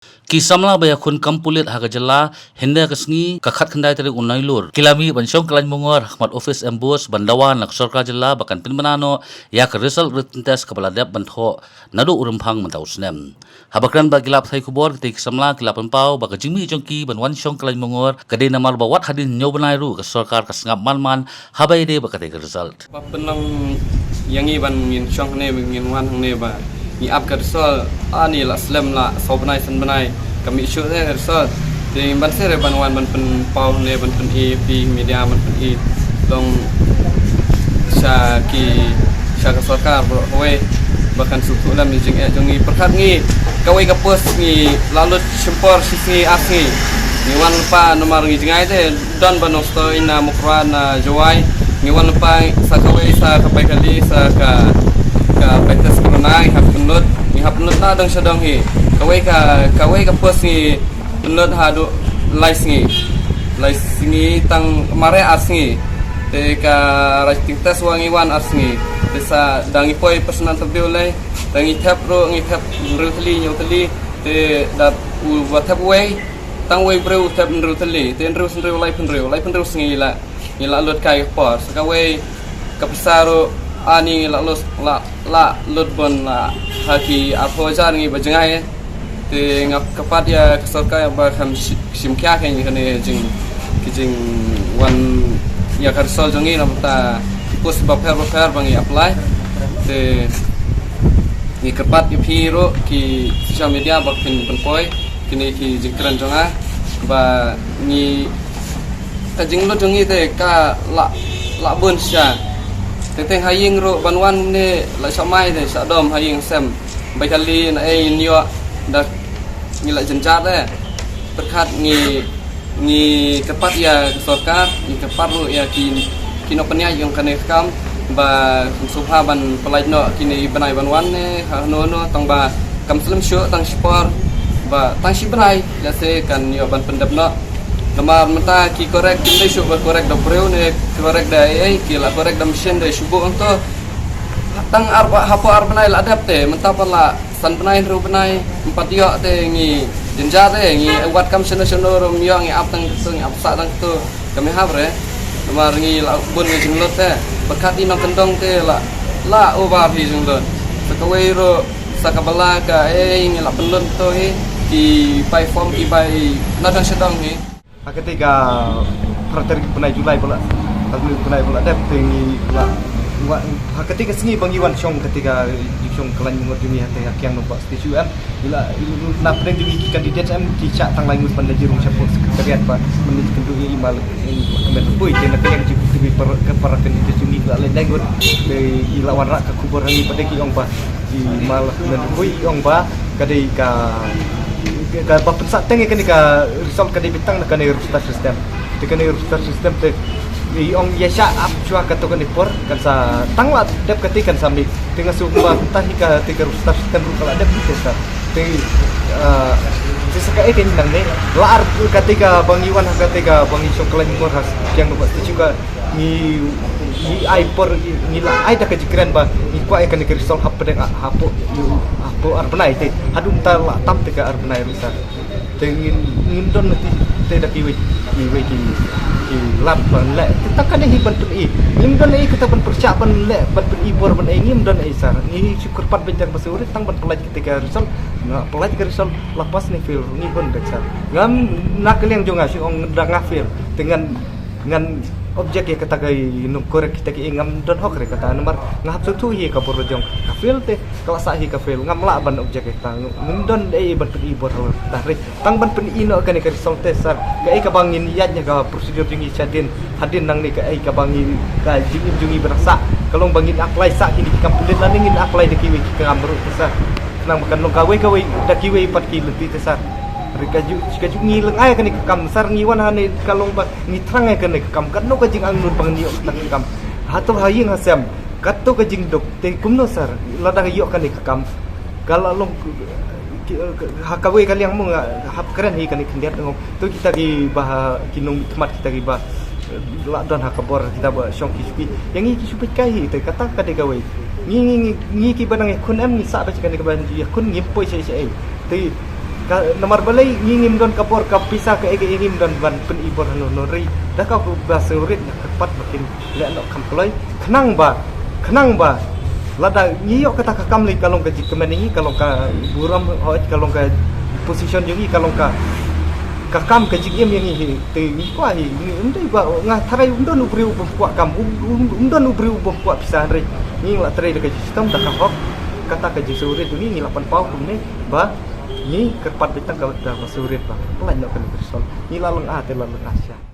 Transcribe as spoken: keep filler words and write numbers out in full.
Ki samla ba ïakhun kam pulit ha ka jylla, hynda ka sngi ka khatkhyndai tarik u Nailur, ki la mih ban shong khlaiñ mungor ha khmat office MBOSE ban dawa na ka sorkar jylla ba kan pynbna noh ïa ka result written test kaba la dep ban thoh naduh u Rymphang mynta u snem. Haba kren bad ki lad pathai khubor, kita ki samla ki la pynpaw ba ka jingmih jong ki ban wan shong khlaiñ mungor ka dei namar ba wat hadien hynñiew bnai ruh ka sorkar ka sngap man man haba ïadei bad katei ka result. Ba pynlong ïa ngi ban ngin shong hangne, ba ngin wan hangne ba ngi ap ka result, ani la slem la saw bnai san bnai ka mih shuh te result. Te ban seh re ban wan ban pynpaw hangne, ban pyni phi media, ban pyni long sha ki, sha ka sorkar baroh kawei ba kan sngewthuh lem ïa ka jingeh jong ngi. Pyrkhat ngi, kawei ka post ngi la lut shim por shi sngi ar sngi. Ngi wan lypa namar ngi jngai te don ba nongstoi na Mukroh na Jowai. Ngi wan lypa sa kawei sa ka bai kali sa ka, ka bai test corona ngi hap pynlut. Ngi hap pynlut na dong sha dong hi. Kawei ka, kawei ka post ngi pynlut haduh lai sngi. Lai sngi tang mareh ar sngi. Te ka writing test wa ngi wan ar sngi. Te sa da ngi poi personal interview lei. Da ngi thep ruh, ngi thep hynriew tylli, hynñiew tylli. Te da u ba thep wei, tang wei briew u thep hynriew tylli. Te hynriew, hynriew lai pynriew, lai pynriew sngi la. Ngi la lut kai ka por. Sa kawei ka pisa ruh ani ngi la lut, la, la lut bun la ha ki arphew hajar ngi ba jngai. Te nga kyrpad ïa ka sorkar ba kham shi-, shim khia ka ngi kane jing, ki jingwan ïa ka result jong ngi namar ta ki post bapher bapher ba ngi apply. Te ngi kyrpad ïa phi ruh ki social media ba phin pynpoi kine ki jingkren jong nga ba ngi, ka jinglut jong ngi te ka la, la bun sha. Teng teng ha ïing ruh ban wan ne la sha mai te sha dom ha ïing sem. Bai kali na ei ngi ïoh da ngi la jynjar te. Pyrkhat ngi, ngi kyrpad ïa ka sorkar, ngi kyrpad ruh ïa ki, ki nongpynïaid jong kane ka kam ba kin sngewbha ban pyllait noh kine i bnai ban wan ne ha hano hano tang ba kam slem shuh tang shipor ba tang shi bnai lehse kan ïoh ban pyndep noh. Namar mynta ki korek kim dei shuh ba korek da briew ne korek da ei ei, ki la korek da machine da shu buh hangto. Tang ar ba, hapoh ar bnai la dep te, mynta pat la san bnai hynriew bnai, ym pat ïoh te ngi jynjar te, ngi wad kam shano shano ruh ym ïoh, ngi ap tang kito, ngi ap sah tang kito, kam ïahap re. Namar ngi la bun ngi jinglut te, pyrkhat i nongkyndong te la, la over hi jinglut. Sa kawei ruh, sa kaba la ka ei ngi la pynlut to hi, ki bai form ki bai na dang sha dang hi. Ha katei ka phra tarik bnai July ba la, ha bnai ba la dep te ngi la, wa, ha katei ka sngi ba ngi wan shong katei ka jingshong khlaiñ mungor jong ngi hatei ha Kiang Nangbah Stage U M. Ngi la, na pdeng jong ngi ki candidate em ki shah tang lai ngut ban leit rung shapoh secretariat ba ban leit kynduh ïa i Bah Kmen Rymbui te na ka liang jong ki para, ka para candidate jong ngi la leit lai ngut. Te i la wanrah ka khubor ha ngi pat de ki ong ba i Bah Kmen Rymbui i ong ba ka dei ka, ka ba pynsah teng ïa kane ka result ka dei beit tang na kane roster system. Te kane roster system te i ong ïa shah ap shuwa kato kane por kan sa tang la dep kate kan sa mih. Te nga shu ba tang hi kate ka roster system ruh ka la dep mih te sa. Te, ah, te sa kaei kane nangne la ar kate ka ba ngi wan ha kate ka ba ngi shong khlaiñ mungor ha Kiang Nangbah Stage U M ka ngi, ngi ai por, ngi la ai da ka jingkren ba ngi kwah ïa kane ka result hapdeng, hapoh, hapoh ar bnai te. Haduh mynta la tam te ka ar bnai ruh sa. Te ngim, ngim don na te, te da kiwei, kiwei ki, ki lad ban leh. Te tang kane hi ban pyni. Ngim don ei kata ban pyrshah ban leh, ban pyni bor ban ei, ngim don ei sir. Ngi shu kyrpad beit da ka ba shu rit tang ban pyllait kata ka result. Nga pyllait ka result la pass ne fail, ngi bun beit sir. Ngam, na ka liang jong nga shu ong da nga fail. Te ngan ngan object ïa kata ka i nongkorek kita ki, ngam don hok re kata namar nga hap sngewthuh hi ka bor jong ka fail te ka la sah hi ka fail, ngam lah ban object ïa kata, ngam don ei ban pyni bor ha kata re. Tang ban pyni noh kane ka result te sir, kaei kaba ngin ïaid ïa ka procedure jong ngi shadien hadien nangne, kaei kaba ngi ka jingim jong ngi ba dang sah ka long ba ngin apply sah kine ki kam pulit lane ngin apply da kiwei ki kam ruh te sir. Khnang ba kan long kawei kawei da kiwei pat ki lynti te sir. Re ka ju, ka ju ngi lyngngai kane ka kam sir, ngi wan hangne ka long ba ngi thrang ïa kane ka kam, katno ka jingangnud ba ngi ïoh kata ka kam. Hato ha ïing ha sem katto ka jingduk, te kumno sir lada ka ïoh kane ka kam. Ka la long ki, ha kawei ka liang mo nga hap kren hi kane khyndiat, ngong to kita ki ba ha, ki nongmihkhmat kita ki ba, eh, la don ha ka bor kita ba shong ki shu peit. Ïa ngi ki shu peit kai hi te kata ka dei kawei. Ngi, ngi, ngi, ngi ki ba nang ïakhun em ngi sah ba shi kane ka ba ïakhun ngim poi shaei shaei. Te Namar balei ngi ngim don ka bor ka pisa kaei kaei ngim don ban pyni bor hangno hangno, hynrei da ka ba sngewrit nga kyrpad ba kin leh noh kham kloi khnang ba, khnang ba lada ngi ïoh kata ka kam lei ka long ka jingkmen ïa ngi, ka long ka burom, hooid ka long ka position ïa ngi, ka long ka, ka kam ka jingim ïa ngi hi. Te ngi kwah hi, ngi ym dei ba nga tharai ym don u briew u bym kwah kam, ym, ym, ym don u briew u bym kwah pisa, hynrei ngi la trei da ka jingshitom, da ka hok, kata ka jingsngewrit jong ngi ngi la pynpaw kumne ba ngi kyrpad beit tang ka da ba sngewrit ba pynlait noh kane ka result. Ngi la lynga te la lynga sha.